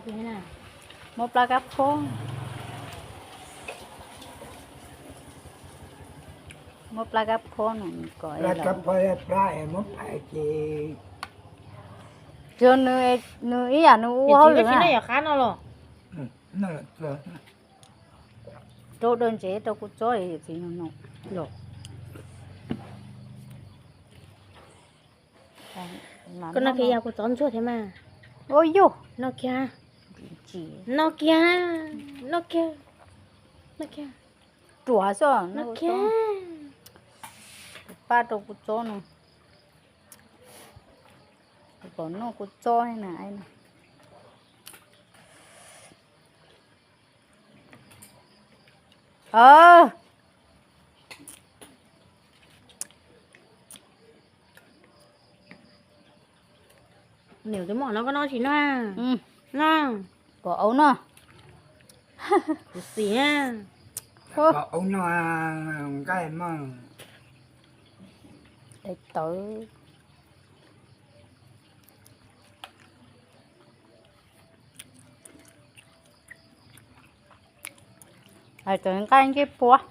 Muab plab kab phob, muab plab kab phob no kom, tsuas nws ib yam nws ua hauj lwm na. Rau daw ntsev rau kuv tsob yawm txiv no. Koj noj kiag yam kuv tsob ntsuag thiab mas. Ua yug, noj kiag, noj kiag, noj kiag, noj kiag, ruam xwb, noj kiag. Pab rau kuv tsob no, kom noj kuv tsob na. Niam tus mom no koj noj tsis noj? Noj, kom aub noj. Kuv xis, kom aub noj nqaij mog. Daim tawv. Hais txawm nqaij ntsej puab.